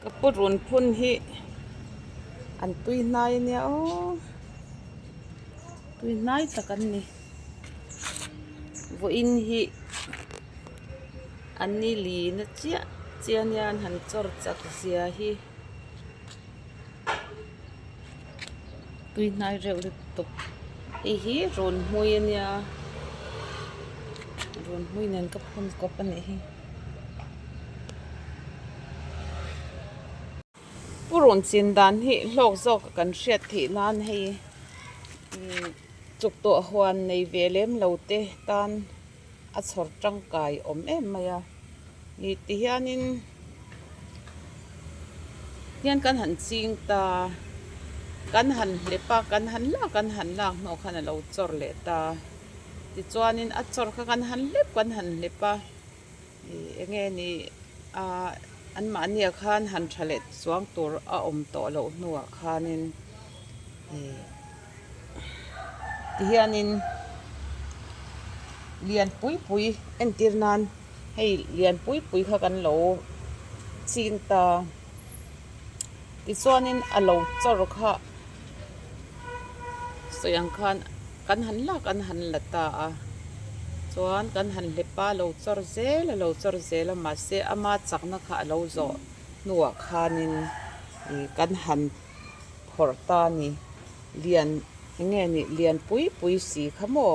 Ka pu run phun hi an tui hnai a nia aw tui hnai tak an ni vawiin hi an ni lin a chiah chiah a nia an han chawr chak zia hi tui hnai reuh lutuk hei hi run hmui a nia run hmui nen ka phun kawp a nih hi. Purun chin dan hi hlawk zawk kan hriat theih nan hei chuk tawh huan nei ve lem lo te tan a chhawr tangkai awm em mai a ni ti hianin hian kan han ching ta kan han hlep a kan han lak kan han lak hnawh khan a lo chawr leh ta tichuanin a chawr kha kan han hlep kan han hlep a. Ih eng nge ni ah anmahni ah khan han tha leh chuang tur a awm tawh loh hnuah khanin ih tihianin lian pui pui entir nan hei lian pui pui kha kan lo ching ta tichuanin a lo chawr kha sawi ang khan. Kan han lak an han la ta a, chuan kan han hlep a, lo chawr zel a lo chawr zel a, mahse ama chakna kha a lo zawh hnuah khanin ih kan han phawrh ta a ni, lian eng nge nih lian pui pui si kha maw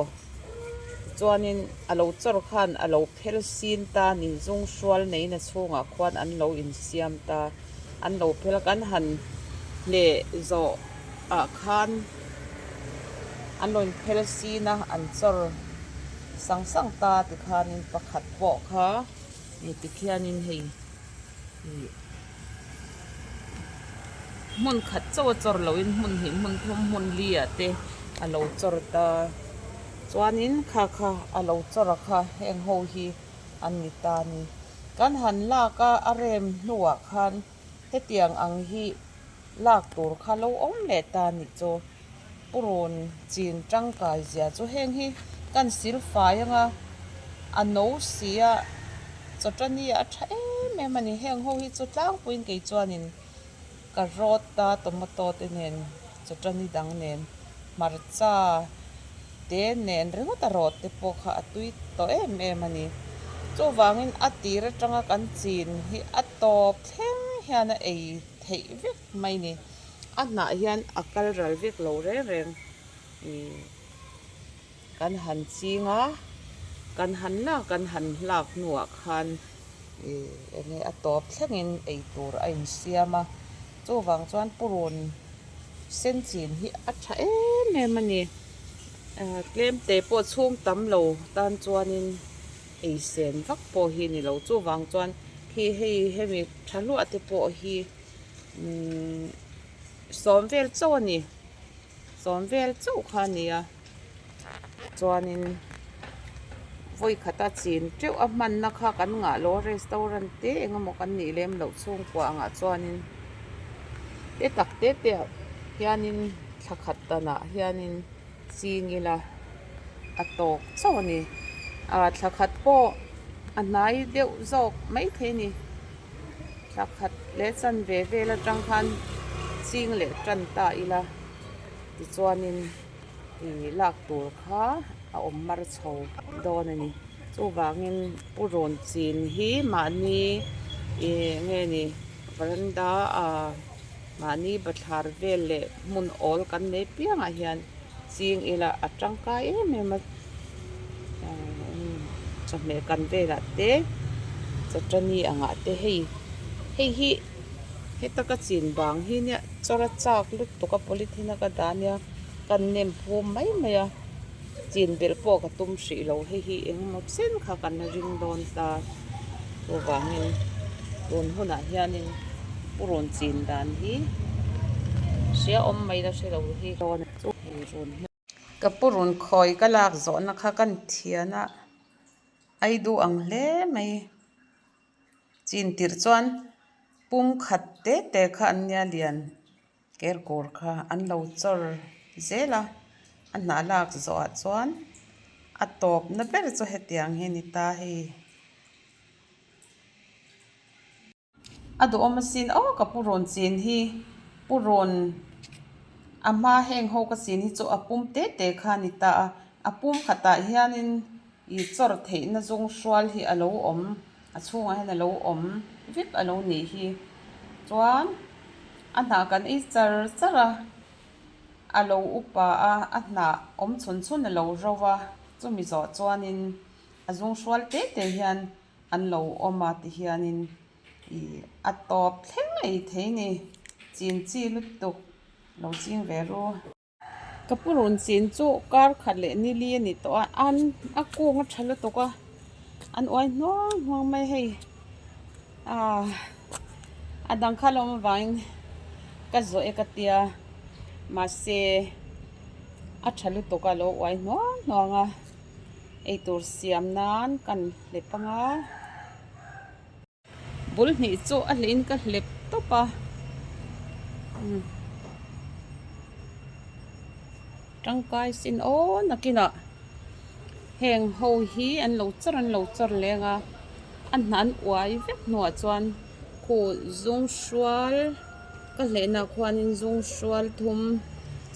tichuanin a lo chawr khan a lo phel sin ta a ni, zung hrual neihna chhungah khuan an lo insiam ta. An lo phel a, kan han hleh zawh ah khan an rawn phel sin a, an chawr sang sang ta tikhanin pakhat pawh kha ih tikhianin hei ih hmun khat chauh a chawr loin hmun hnih hmun thum hmun li ah te a lo chawr ta chuanin kha kha a lo chawr a kha heng ho hi an ni ta a ni. Kan han lak a, a rem hnuah khan hetiang ang hi lak tur kha lo awm leh ta nih chu. Purun chin tangkai zia chu heng hi kan sil fai anga a no si a, chawtani a tha em em a ni. Heng ho hi chu tlangpuiin kei chuanin ka rawt a, tomato te nen chawtani dang nen hmarcha te nen ringawt a rawt te pawh kha a tui tawh em em a ni. Chuvangin a tir atanga kan chin hi a tawp thleng hian a ei theih vek mai ni. A hnah hian a kal ral vek lo reng reng ih kan han ching a, kan han lak kan han hlak hnuah khan ih eng nge a tawp thlengin ei tur a insiam a. Chuvang chuan purun sen chin hi a tha em em a ni. Tlem te pawh chhung tam lo tan chuanin ei sen vak pawh hi ni lo. Chuvang chuan khi hei hemi tha hluah te pawh hi umm sawm vel chauh a ni. Sawm vel chauh kha a ni a. Chuanin vawi khata chin teuh a hmanna kha kan ngah lo a restaurant te eng emaw kan nih lem loh chhungkua angah chuanin te tak te te ah hianin thla khat danah hianin ching ila a tawk chauh a ni ah thla khat pawh a hnai deuh zawk maithei a ni thla khat leh chanve vel atang khan ching leh tan ta ila tichuanin. Ih lak tur kha a awm mar chho dawn a ni. Chuvangin pu rawn chin hi mahni ih nge ni varanda ah mahni bathlar vel leh hmun awl kan nei piangah hian ching ila a tangkai em em a chawhmeh kan velah te chawtani angah te hei hei hi heta ka chin bang hi nia chawr a chak lutuk a polythene a ka dah ania kan nem phum mai mai a chin belh pawh ka tum hrih lo hei hi engemaw chen kha kan la ring dawn ta chuvangin tun hunah hianin purun chin dan hi hria awm mai la hre lo hi ka purun khawi ka lak zawhna kha kan thian a ai duh ang hle mai. Chin tirh chuan pum khat te te kha an nia lian ker kur kha an lo chawr zel a a hnah lak zawhah chuan a tawpna ber chu hetiang hi a ni ta hei. A duhawm asin aw ka purun chin hi purun a hma heng ho ka chin hi chu a pum te te kha a ni ta a a pum khatah hianin ih chawr theihna zawng hrual hi a lo awm a chhungah hian a lo awm vek a lo nih hi chuan a hnah kan ei char char a a lo upa a a hnah awm chhun chhun a lo ro a chumi zawh chuanin a zung hrual te te hian an lo awm a ti hianin ih a tawp thleng ei thei a ni chin chi lutuk lo ching ve ru. Ka pu rawn chin chu kar khat leh ni li a ni tawh a an a kung a tha lutuk a an uai hnuang hnuang mai hei ah a dang kha lawm avangin ka zawh e ka tia mahse a tha lutuk a lo uai hnuang hnuang a eitur siam nan kan hlep anga. Bul hnih chu a hlihin ka hlep tawp a tangkai sin aw nakinah heng ho hi an lo chawr an lo chawr leng a a hna an uai vek hnuah chuan khu zung hrual ka hlehna khuanin zung hrual thum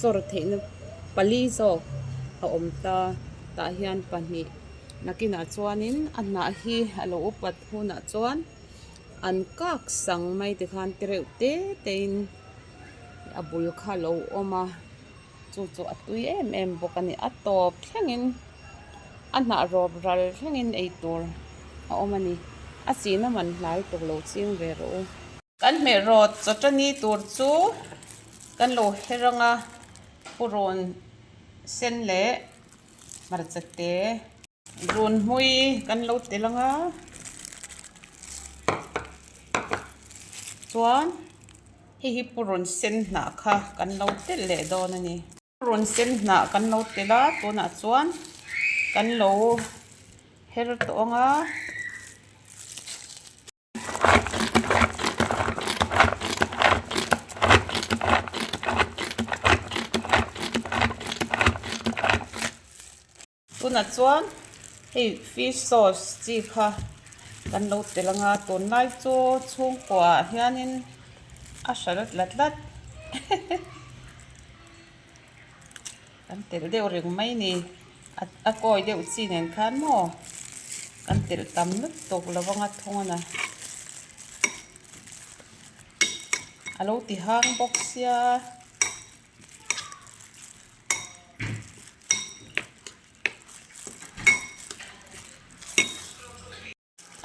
chawr theihna pali zawk a awm ta tah hian pahnih nakinah chuanin a hnah hi a lo upat hunah chuan an kak sang mai tikhan te reuh te te in a bul kha a lo awm a chu chu a tui em em bawk a ni a tawp thlengin a hnah rawp ral thlengin eitur a awm a ni a china man hlai tawk lo ching ve rawh u. Kan hmeh rawt chawtani tur chu kan lo her ang a, purun sen leh hmarcha te run hmui kan lo tel ang a, chuan hei hi purun sen hnah kha kan lo telh leh dawn a ni. Purun sen hnah kan lo tel a, tunah chuan kan lo her tawh ang a. Tunah chuan hei fish sauce chi kha kan lo tel anga tunlai chu chhungkua ah hianin a hra lat lat lat kan telh deuh reng mai ni a kawi deuh chi nen khan maw kan telh tam lutuk lo anga thung a na a lo ti hang bawk sia.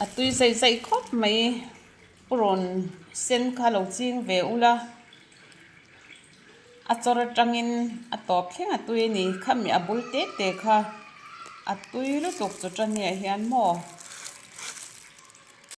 A tui zai zai khawp mai purun sen kha lo ching ve ula a chawr atangin a tawp thleng a tui a ni khami a bul te te kha a tui lutuk chu tania hian maw.